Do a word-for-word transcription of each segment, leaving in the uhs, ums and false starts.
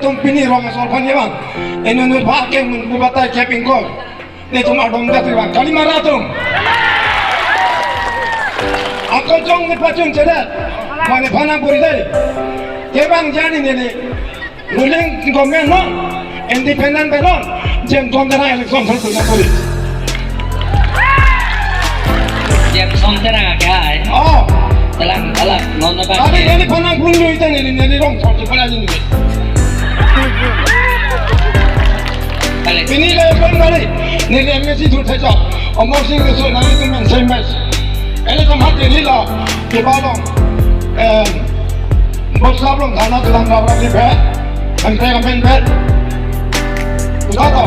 Tum pini rong asor aphan ye bang. Eno nu ba ke mun bu batai ke pingkol. Netum adom dak bang. Kali mara tum. Ako jong ne pachun chedat. Mane phanang puri dai. Kevang jani ne ne. Ruling government non. Independent pen non. Jem ton dana election thang thang puri. Jem son terang ke hai. Oh. Telang, telang. Non na ba. Tapi ini phanang puri lui tang ini, ini rong thang thang puri ini. Kali. Pini le pon kali. Neli M A C thur thai chok. Amar Sing Tisso nangtum men same batch. Ele kamat Delhi lo. Kiba long. Em, Bosla long thana tulang rap rap ni bet. Kan kaya men bet. Udah to.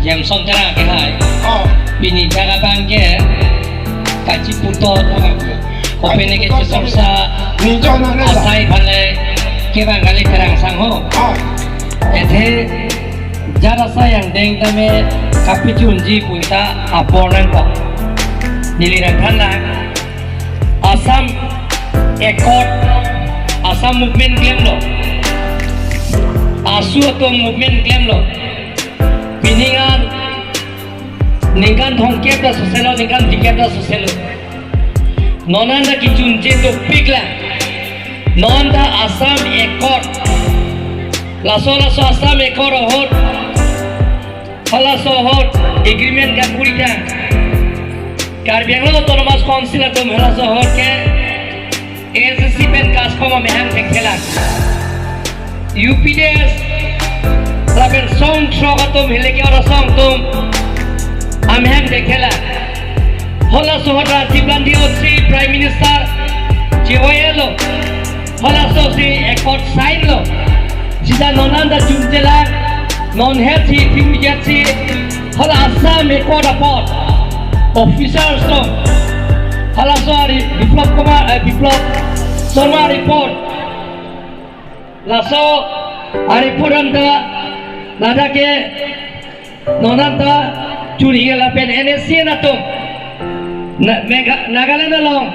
Jem son terang ke hai. Oh. Pini jaga bang ke kachiputhot. Kopine ke kachiputhot. Chesorsa. Ni jona ne la. Asai aphan le kevang kali terang sang ho. Oh. Athe jat asai angdeng tame kapachunji pu ta apor nangkok. Neli rang than lang. Assam Accord, Assam Movement klemlo. ASSU atum movement klemlo. Pini an ningkan thomkep ta soselo, ningkan phlikep ta soselo. Non an ta kechunche dopik lang. Non ta Assam Accord. Laso laso Assam Accord ahut. Halaso ahut agreement kapuri tang. Karbi Anglong Autonomous Council atum halaso ahut ke A S D C pen KASCOM amahang thekthelang. U P D S lapen song throk atum hileke ora song atum amahang thekthelang. Halaso ahut Rajiv Gandhi ahut si Prime Minister J Y L lo. Halaso si accord sign lo. Sita non an ta chunchelang. Non het si, thim jet si. Hala Assam Accord apot. Officers lo. Halaso ari Biplab Kumar, eh, Biplab Sharma report. Laso ari report an ta ladak ke non an ta churi lapen N S C N atum. Na-, Megha-, Nagaland along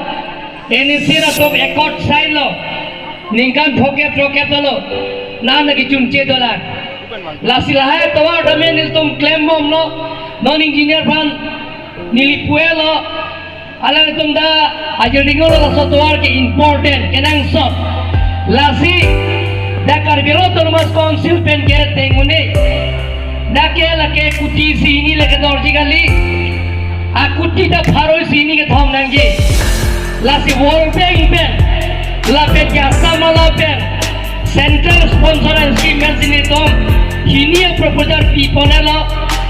N S C N atum accord sign lo. Ningkan phokep throkep dolo. Non an ta kechunche dolang. Lasi lahai tovar tame nelitum klembomlo. Non engineer aphan neli puelo. Alanglitum ta ajir dinglo laso tovar ke important, kenangsot. Lasi dak Karbi Anglong Autonomous Council pen ke tengune. Dak ke lake kuti isi hini le kedorji kali. Akuti ta pharo isi hini kethom nangji. Lasi World Bank pen, lapen ke Assam along pen, central sponsor scheme pensi netum hini a-proposal piponlo,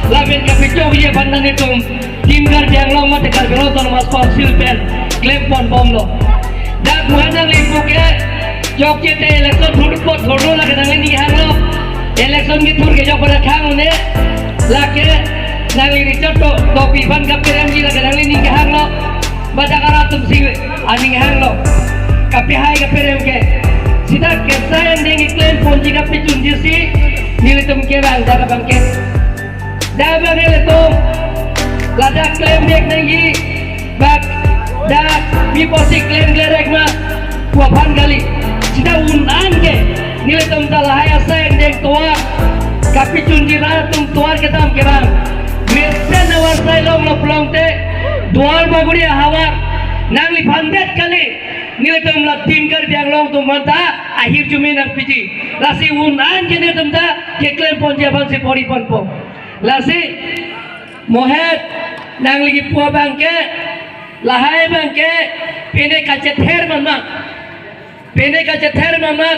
lapen kapachokji aphan netum Team Karbi Anglong mate Karbi Anglong Autonomous Council pen klemponbomlo. Dak muhan nangli pu ke chokche te election thur pot thurlo lake nangli ninghanglo. Election kethur ke chok pada khang une lake nangli Richard to, to pi aphan kaperemji lake nangli ninghanglo. Ba dak arat atum si aning hanglo. Kapehai kaperem ke. Sita kesai angdeng keklemponji kapachunji si nelitum kevang dak abang ke. Dak abang nelitum ladak klem bek nangji, bak dak mi posi klem klerek ma pu aphan kali. Sita un-an ke nelitum ta lahai asai angdeng tovar kapachunji rat atum tovar kedam kevang. Mesen avar sai longlo pulote Duar Bagori ahavar nangliphan det kali. Nelitum la Team Karbi Anglong atum aphan ta ahirjume nangpiji. Lasi un-an ke nelitum ta keklemponji aphansi poriponpo. Lasi mohet nangli kipu abang ke, lahai abang ke, pine kachether manma. Pine kachether manma.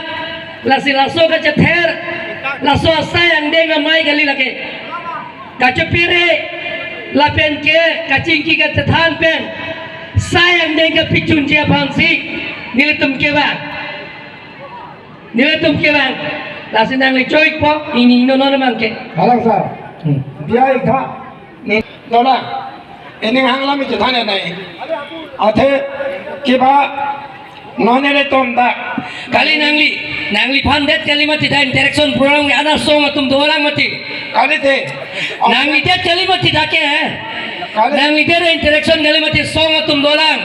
Lasi laso kachether, laso asai angdeng amei kali lake. Kachepere lapen ke kachingki kachethan pen sai angdeng kapachunji aphansi nelitum kevang. Nelitum kevang. Lasi nangli choikpo, ini ino non abang ke. Halang sir. Hmm. Dia ikha. Ni nona. Ining hanglam ichethan nai. Athe kiba non nelitum ta. Kali nangli, nangliphan det kali mati ta interaction program ke ana song atum dolang mati. Kali te. Nangli det kali mati ta ke, eh? Kali. Nangli det interaction kali mati song atum dolang.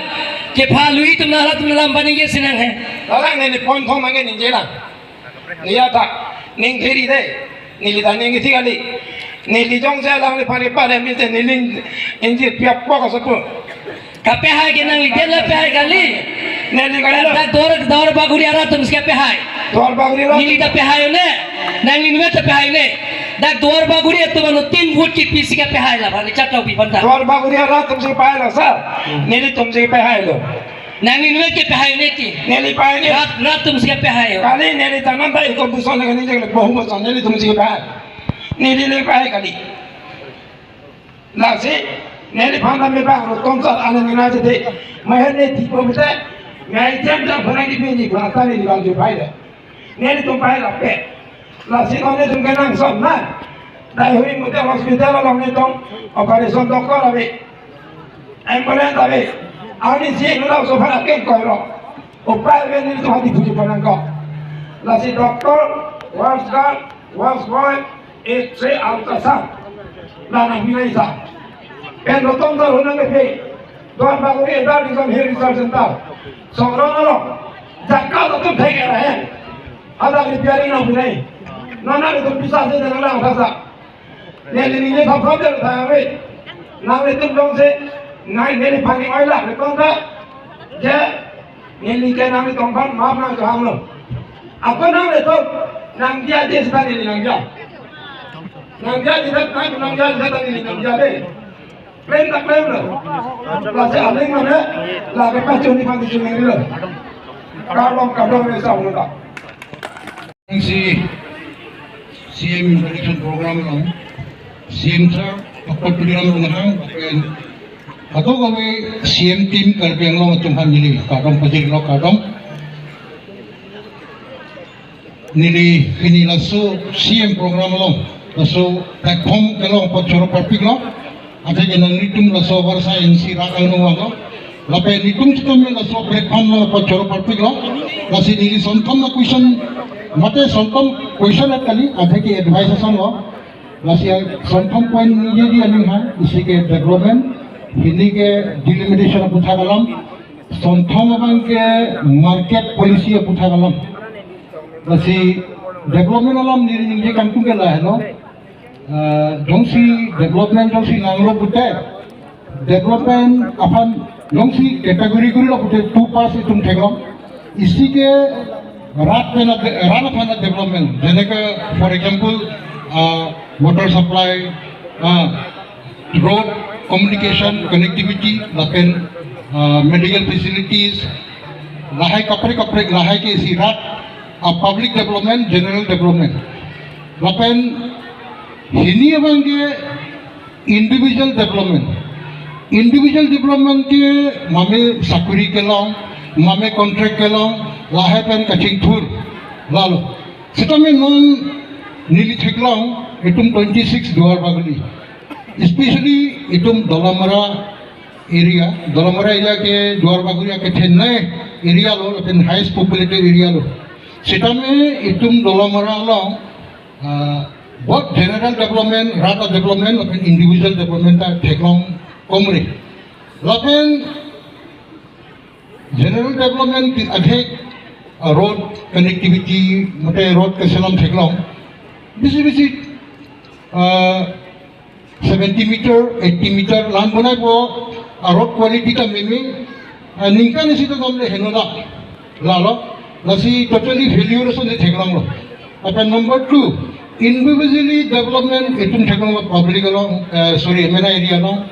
Kepha lui atum nahalatum lam paning ke sinang he. Dolang neli point thom ange ningjelang. Iya ta, ning thiri de. Neli ta ning isi kali. Neli jongsi alangliphan pare mite neli injir piap pok asopo. Kapehai ke nangli den la pehai kali. Neli kali lo. Dak Duar, Duar Bagori arat atum si kapehai. Duar Bagori lo. Neli ta pehai un-e. Nanglining ta pehai un-e. Dak Duar Bagori atum anuttin vote kipisi kapehai la, bang chatau pi panta. Duar Bagori arat atum si pehai lo, sir. Hmm. Nelitum si pehai lo. Nanglining kepehai un-e ti. Neli pehai un-e. Rat, rat atum si pehai lo. Kali neli tanam ta ikon buson kani jeng le bohu buson nelitum si pehai. Neli le pehai kali. Lasi, neliphan ta mebang ro tomsar ane nina jete. Maher ne tipo bete. Ngai jam jam phanang di pini gua ta neli bang jupai de. Nelitum pai lape. Lasi non netum kenangsot na. Dai hui mute hospital along netum operation doctor ave. Ambulance ave. Ani si nula so phan aken koiro. Upai ave nelitum hadi puji panangkok. Lasi doctor, nurse guard, nurse boy, X-ray, ultrasound. La nangpinai sa. Pen rotom dal hunang ke phe. Duar Bagori Adult Vision Health Research Center. Songron along. Jaka atum thek era hen. Ada repairing nangpinai. Nana itu bisa sih dengan lang sa. Neli neli thap thap jel thang ave. Nanglitum jongsi nai neliphan ning oilak le kong ta. Je neli ke nanglitum aphan maaf nangcheham lo. Ako nanglitum nangdiya je seta neli nangdiya. Nangdiya je seta nangdiya je seta neli nangdiya de. Klem ta klem lo. Lasi aling mane lake pachuni phan chuni lo. Kardom kardom esa ulo ta. Si C M introduction program along, C M sir, Doctor Tuliram Ronghang, lapen kadokave C M team Karbi Anglong atum aphan neli kardom pajirlo, kardom. Neli pini laso C M program along, laso platform kelong apot choro parpiklo. Athe ke nanglitum laso avarsa insi rat angno vanglo. Lapen netum sitame laso platform along apot choro parpiklo. Lasi neli sonthom na question, mate sonthom question et kali, athe ke advice ason lo. Lasi sonthom point neli di aning ha, isi ke development, hini ke delimitation aputhak alam, sonthom abang ke market policy aputhak alam. Lasi development alam neli ningje kangtung ke lahelo. Ah, jongsi development jongsi nanglo pute, development aphan jongsi category guri lo pute two parts itum theklong. Isi ke rat pen a de-, rat aphan a development. Jeneke, for example, ah, water supply, ah, road, communication, connectivity, lapen, ah, medical facilities, lahai kaprek kaprek, lahai ke isi rat, ah, public development, general development. Lapen hini abang ke individual development. Individual development ke mame sakuri kelong, mame contract kelong, lahai pen kachingthur. Lalo. Sitame non neli theklong, itum twenty-six Duar Bagori. Especially itum Dolamara area, Dolamara area ke Duar Bagori akethenei area lo, lapen highest populated area lo. Sitame itum Dolamara along, ah, both general development, rat a development, lapen individual development ta theklong komre. Lapen general development ke adhek, ah, road connectivity, mate road keselam theklong. Bisi bisi, ah, seventy meter, eighty meter lan bonaipo, ah, road quality ta meme, ah, ningkan isi ta damle henola. Lalo, lasi totally failure ason si theklonglo. Lapen number two, individually development itum theklonglo public along, ah, sorry, M N R area along.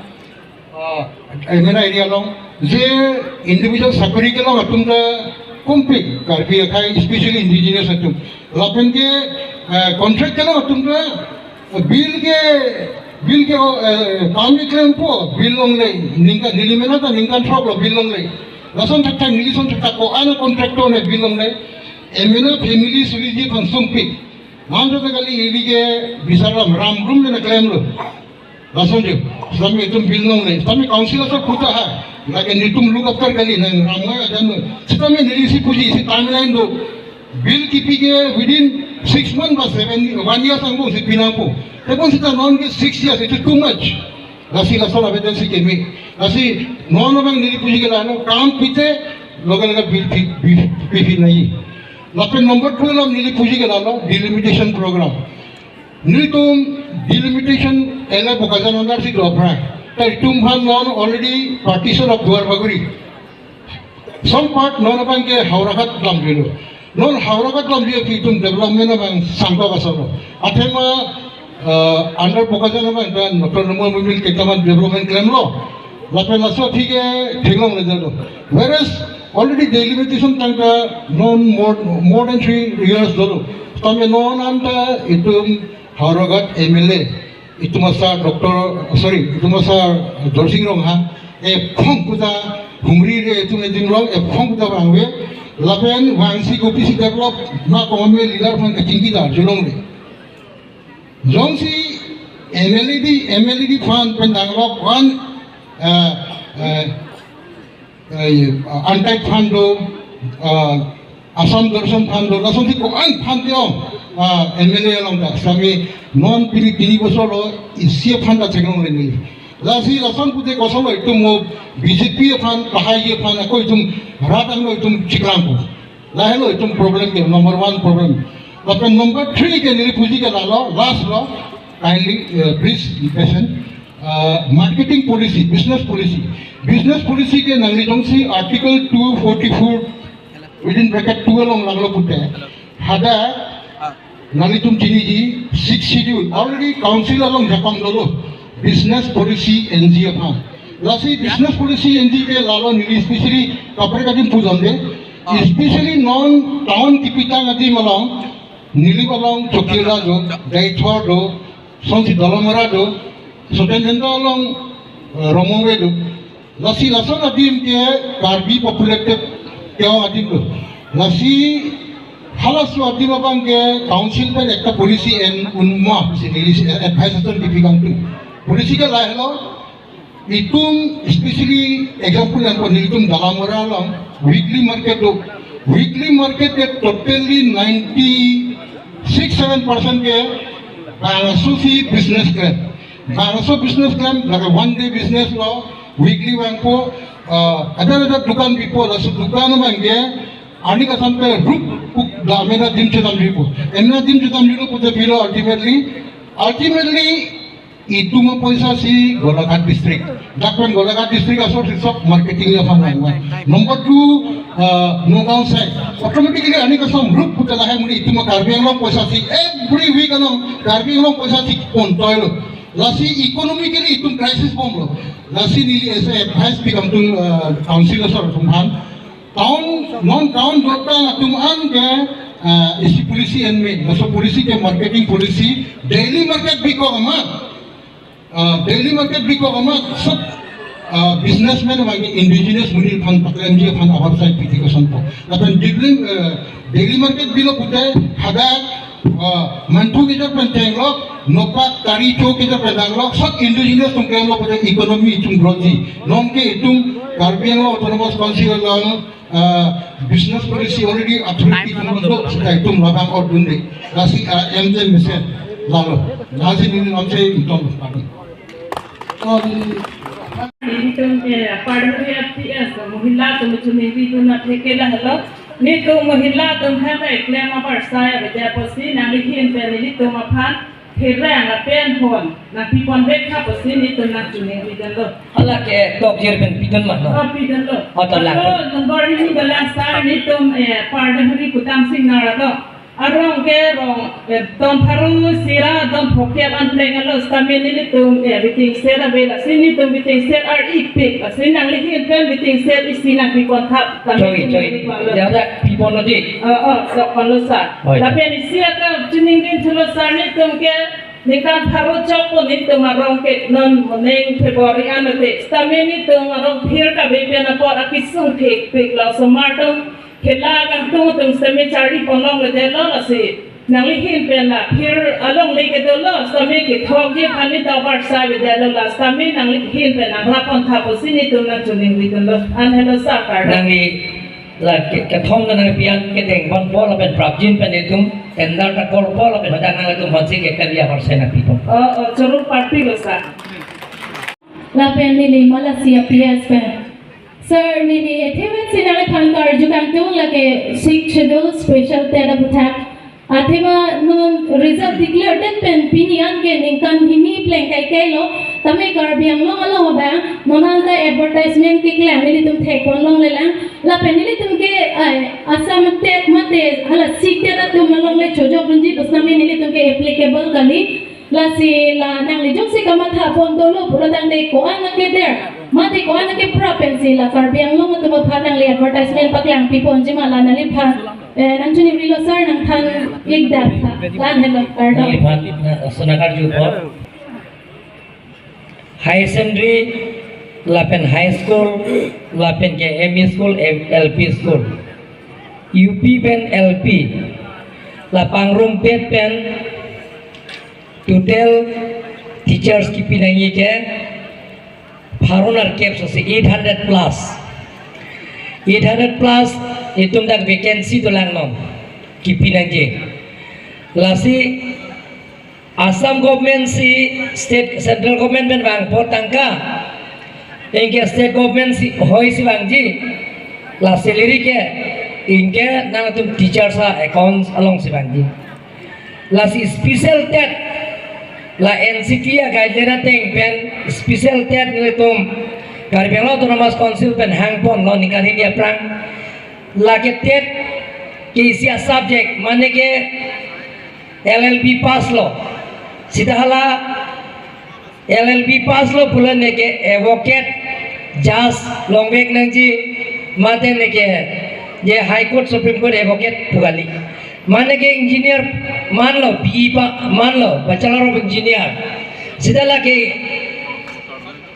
Ah, M N R area along, je individual sakuri kelong atum ta kompik, Karbi akhai, especially indigenous atum. Lapen ke, ah, contract kelong atum ta, ah, bill ke, bill ke, oh, eh, kam keklempo, bill longle, ningkan, neli mena ta ningkan throk lo bill longle. Lason thakthak, neli son thakthak ko-an a contractor ne bill longle. M N R family suluji aphan sumpik. Manjo ta kali ili ke bisar ram, ram rum le na klemlo. Lason jo, sitame itum bill longle, sitame council aso khuta ha. Lake netum look after kali nang ramai adan lo. Sitame neli si puji, si timeline do. Bill kipi ke within six months ba seven, one year angbong si pinangpo. Tebon sita non ke six years, it is too much. Lasi lason abedan si keme. Lasi non abang neli puji ke lalo, kam pite, loga loga bill pi, pi, pi, pi nai. Lapen number two along neli puji ke lalo delimitation program. Nelitum delimitation area Bokajan under si do aphrang. Ta itum aphan non already partition of Duar Bagori. Some part non abang ke Howraghat damjilo. Non Howraghat damji aphi itum development abang sangkok asolo. Athema, uh, under Bokajan abang ta Doctor Numal Momin ketaman development klemlo. Lapen laso aphi ke theklongledetlo. Whereas already delimitation tangka non more, more than three years dolo. Tame non anta itum Howraghat M L A, itum asar Doctor, sorry, itum asar Dorsing Ronghang, ephong kuta humri re itum edim long, ephong kuta vangve, lapen vangsi kopisi develop ma kongame leader aphan kachingki da, julong re. Jongsi M L A D, M L A D fund pen danglok one, uh, uh, uh, untied fund do, uh, Assam Darshan fund do, lason ti ko-an fund do, uh, M L A along ta, sami non pini pini bosor lo, isi fund ta chekrong le neli. Lasi lason pute kosonlo itum mo B J P fund, pahai fund, ako itum rat anglo itum chikrang ko. Lahelo itum problem ke, number one problem. Lapen number three ke neli puji ke lalo, last lo, kindly, uh, please be patient. Uh, marketing policy, business policy. Business policy ke nangli jongsi Article two forty-four, within bracket two along langlo pute. Hadak nanglitum chiniji, Sixth Schedule, already council along jakong dolo, business policy N G aphan. Lasi business policy N G ke lalo neli especially kaprek adim pujonde, especially non town kepitang adim along, Nilip along Chokila do, Deithor do, sonsi Dolamara do, Soten Hendo along, eh, Romongve do. Lasi lason adim ke Karbi populated ke-ong adim do. Lasi halaso adim abang ke council pen ekta policy en-un ma pusi neli, eh, advice ason kipi kangtung. Policy ke lahelo, itum especially example yang ko nelitum Dolamara along weekly market do. Weekly market ke totally ninety-six seven percent ke bangso si business klem. Bangso business klem, like one day business lo, weekly vangpo, uh, ada ada dukan pipo, laso dukan abang ke arni kasam ke rup kuk da mena dim chedam pipo. Emena dim chedam pipo pute pilo ultimately, ultimately itum apoisa si Golaghat district. Dak pen Golaghat district asor si sok marketing ya phan langwa. Number two, uh, Nagaon side. Automatically arni kasam rup pute lahai muni itum Karbi Anglong poisa si every week along Karbi Anglong poisa si pontoilo. Lasi economically itum crisis bomlo. Lasi neli ese advice pi kangtung, uh, council asor atum aphan. Town, non town dota atum an ke, uh, isi policy en me. Laso policy ke marketing policy, daily market bikok amat. Uh, daily market bikok amat, sok, uh, businessman abang indigenous muni aphan paklemji aphan abar sai piti kosonpo. Lapen daily, uh, daily market bilo pute hadak, uh, manthu kejor pen tenglok, nopak tari cho kejor pen danglok, sok indigenous atum klemlo pute economy itum growth ji. Non ke itum Karbi Anglong Autonomous Council along, uh, business policy already authority itum do, seta itum labang or dunde. Lasi, uh, M J mesen lalo. Lasi neli namse itum pagi. Nelitum, eh, Pardabari F T S, Mohila atum chuningri dun atheke lahelo. Nelitum Mohila atum aphan ta eklem abar sai avedet apotsi nangli ahin pen nelitum aphan phirrang lapen hon nangpiponvek tha apotsi nelitum nangchuningri dunlo. Hala ke tokjir pen pidun ma no? Oh, pidunlo. Oh, to lang. Alo, number hini balang sar nelitum, eh, Pardabari Kutamsing Nagar arong ke rong, eh, don pharo sira don phokep an pleng alo sitame nelitum, eh, waiting shed ave, lasi nelitum waiting shed ar-ipik, lasi nangli ahin pen waiting shed isi nangpipon tha, sitame Choi, choi. Nelitum alo. Ya, ya, piponlo di. Oh, oh, sok ponlo sar. Oi. Lapen isi akam chuningri thulo sar, nelitum ke ningkan pharo chokpo nelitum arong ke non moning February ano te. Sitame nelitum arong phir kave pen apor akesung thekpik, laso mar atum khela kangtung atum sitame charli ponlongledetlo, lasi nangli ahin pen la phir alongle kedolo sitame kethokji aphan nelitum abar sai avedetlo, la sitame nangli ahin pen nangrap pon tha apotsi nelitum nangchuningri dunlo. An helo sar kar. Nangli la ke, kethom nangpi an kedeng ponpo lapen prapjin pen itum tender ta korpo lapen hadak nangtum aphansi ke kali abar sai nangpiponpo. Oh, oh, choro party lo sar. Lapen neli Malasi P S pen Sir, neli athema si nangliphan karju kangtung lake Sixth Schedule Special TET aputhak. Athema non result declare det pen pini anke ningkan hini pleng kaikailo. Tame Karbi Anglong along abang non anta advertisement keklem nelitum thekpon longlelang. Lapen nelitum ke, ai, Assam TET mate hala SEET TET atum along le chojok dunji pusitame nelitum ke applicable kali. Lasi la nangli jongsi kamathapon dolo pulo tangte ko-an akedet mate ko-an akeprap pensi la Karbi Anglong atum aphan nangli advertisement paklangpiponji ma, la nangliphan, eh, nangchini rilo sir, nangthan-ik dak tha. La-an helo, kardom. Nangliphan, eh, sona karju apot. Higher secondary, lapen high school, lapen ke M E school, M-, L P school. U P pen L P. La pangrumpet pen total teachers kipi nangji ke pharo nerkep, so si eight hundred plus. Eight hundred plus itum dak vacancy dolang non kipi nangji. Lasi Assam government si state, central government pen vangpo tangka, anke state government si hoi si vangji, la salary ke anke nangtum teachers a-accounts along si vangji. Lasi special TET, la N C T a-guideline ateng pen special TET nelitum Karbi Anglong Autonomous Council pen hangponlo ningkan hini aphrang. Lake TET ke isi a-subject, mane ke L L B pass lo. Sita hala L L B pass lo pulo neke advocate, judge longvek nangji, mate neke je High Court, Supreme Court advocate pu kali. Mane ke engineer manlo, B E pa manlo, Bachelor of Engineer. Sita lake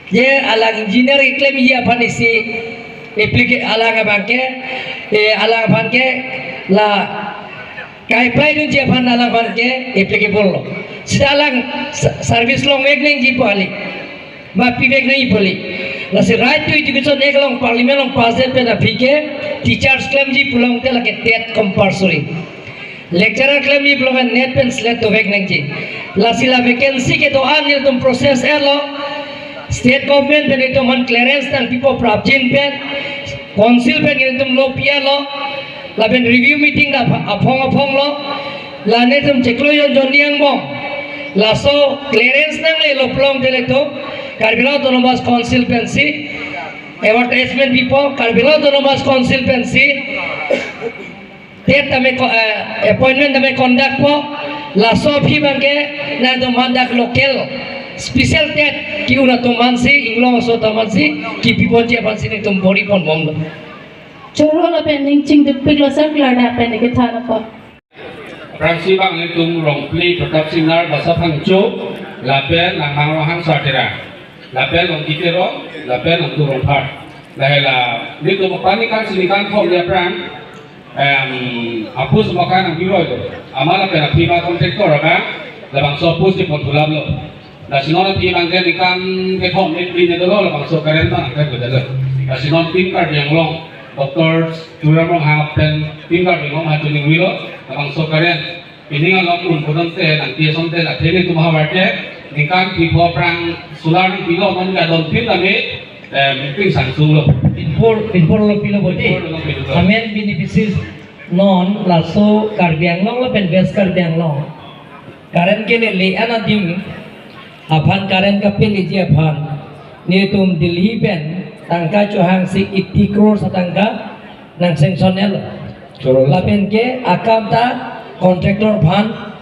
je alang engineer keklemji aphan isi applica-, alang abang ke, eh, alang aphan ke la kai-apply dunji aphan alang aphan ke applicable lo. Sita alang sa-, service longvek nangji pu kali, ba pivek nangji pu kali. Lasi Right to Education Act along Parliament along pass det pen aphi ke teachers klemji pulote lake TET compulsory. Lecturer klemji pulote NET pen SLET dovek nangji. Lasi la vacancy kedo-an nelitum process etlo. State government pen itum aphan clearance nangpipo prapjin pen, council pen itum lo pi-etlo. Lapen review meeting ta apha-, aphong aphong lo. La nelitum chiklo jon jon ni angbong. Laso clearance nanglelo pulote nelitum Karbi Anglong Autonomous Council pensi advertisement pipo, Karbi Anglong Autonomous Council pensi TET tame ko-, eh, appointment tame conduct po, laso aphi abang ke nangtum aphan dak local special TET ke-un atum aphansi, inglong aso atum aphansi kipiponji aphansi nelitum bor-iponbomlo. Choro lapen ning chingdukpiklo sir, klardak pen neke thanpo. Aphrangsi abang nelitum Rongphli Pratap Singnar, Basa Phangcho, lapen Nanghang Ronghang Sartera, lapen Longki Terong, lapen Angtu Rongphar. Lahai la nelitum apani kan sini kan thom ni aphrang, em, apus makan ang biroi lo. Amat lapen aphi ma contractor abang, labangso apus di pon thulam lo. Lasi non aphi abang ke ningkan kethom ni pini dolo, labangso current abang angkai bodalo. Lasi non Team Karbi Anglong, Doctor Tuliram Ronghang pen Team Karbi Anglong ha tuning wilo, labangso current pining along un pudon te, nang pi son te, la theni tum havar ke, ningkan pipho aphrang solar pilo non kadon pin kami, eh, meeting sangsung lo. Pinpur, pinpur lo pilo boti. Pinpur lo pilo. Amen beneficiaries non laso Karbi Anglong lapen West Karbi Anglong. Current kelele an adim aphan current kapeleji aphan nelitum Delhi pen tangka chohangsi eighty crores atangka nang sanction etlo. Choro. Lapen ke akam ta contractor aphan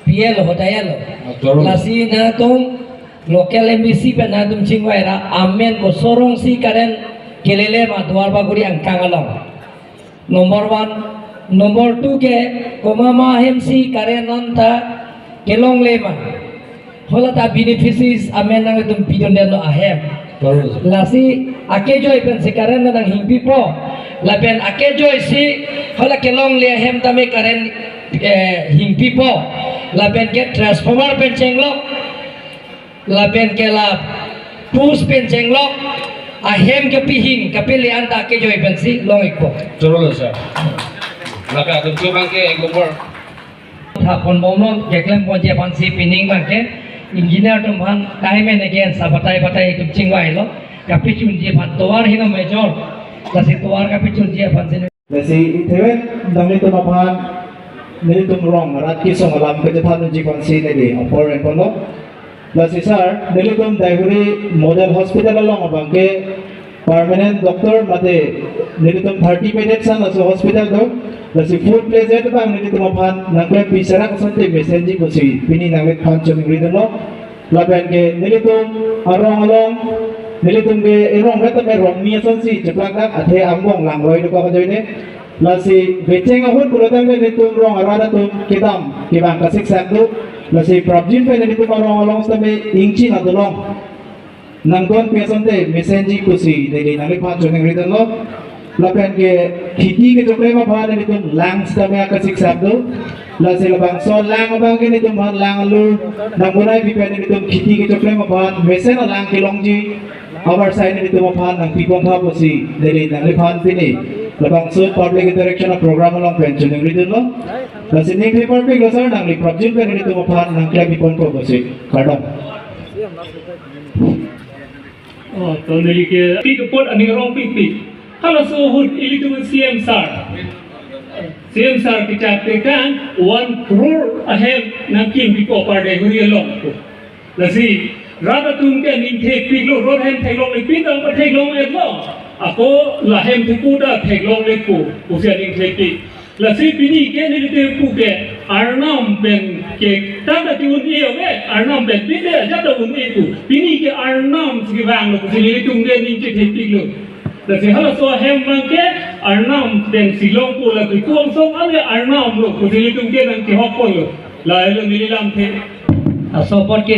P L hotel. Ah, choro. Lasi nangtum local M A C pen nangtum chingvai ra amen koson rongsi current kelele ma Duar Bagori angkang along. Number one, number two ke komat ma ahemsi current non ta kelongle ma. Hala ta beneficiaries amen nangtum pidunde lo ahem. Betul. Lasi akejoi pensi current nang hingpipo. Lapen akejoi si hala kelongle ahem tame current, eh, hingpipo. Lapen ke transformer pen chenglok. Lapen ke la post pen chenglok, ahem kepihing, kapele anta kejoi pensi long-ikpo. Choro lo sir. Lapen atum chobang ke gobor. Thaponbomlo, keklemponji aphansi pining abang ke, engineer atum aphan, time and again, sa batai batai itum chingvailo, kapichunji aphan, tovar hino major, Lasi tovar kapachunji aphan si. Lasi ithewet nanglitum aphan nelitum rong arat kesung alam kachethan unji aphan si neli apor enponlo. Lasi sir, nelitum Daihuri Model Hospital along abangke permanent doctor mate nelitum thirty bedded san laso hospital do. Lasi full fledged abang nelitum aphan nangklempi serak asonte mesenji pusi pini nangliphan choningridunlo. Lapen ke nelitum arong along, nelitum ke erong vet tame rongni asonsi cheplak dak athe angbong langroi dokok ajoine. Lasi becheng ahut pulotangte nelitum rong arat atum kedam kevang kasiksak do. Lasi prapjin pen nelitum arong along sitame ingchin adolong nangdonpi asonte mesenji pusi neli nangliphan choningridunlo. Lapen ke kheti kechoklem aphan nelitum lang sitame akasiksak do. Lasi labangso lang abangke nelitum aphan lang alur nangbonaipi pen nelitum kheti kechoklem aphan mesen alang kelongji avarsai nelitum aphan nangpipontha pusi neli nangliphan pini labangso public interaction program along pen choningridunlo. Lasi ning paper pik lo sir, nangli prapjin pen nelitum aphan nangklempiponpo pusi. Kardom. Oh, to neli ke pik apot aning rong pikpik. Halaso ahut ilitum C M sir. C M sir kechak tekang one crore ahem nangkimpipo apar Daihuri along. Lasi rat atum ke aning thekpiklo, rot hem theklonglepi ta patheklong-etlo. Ako lahem thepo ta theklonglepo pusi aning thekpik. Lasi pini ke nelitum pu ke arnam pen ke tangka ti-un-e ave, arnam pen pinde ajat ta un-e pu. Pini ke arnam si kevanglo pusi nelitum ke ning chethekpiklo. Lasi halaso ahem abangke arnam pen si longpo, lasi pu angsong ale arnamlo pusi nelitum ke nangkehokponlo. Lahelo neli lamthe. Laso apot ke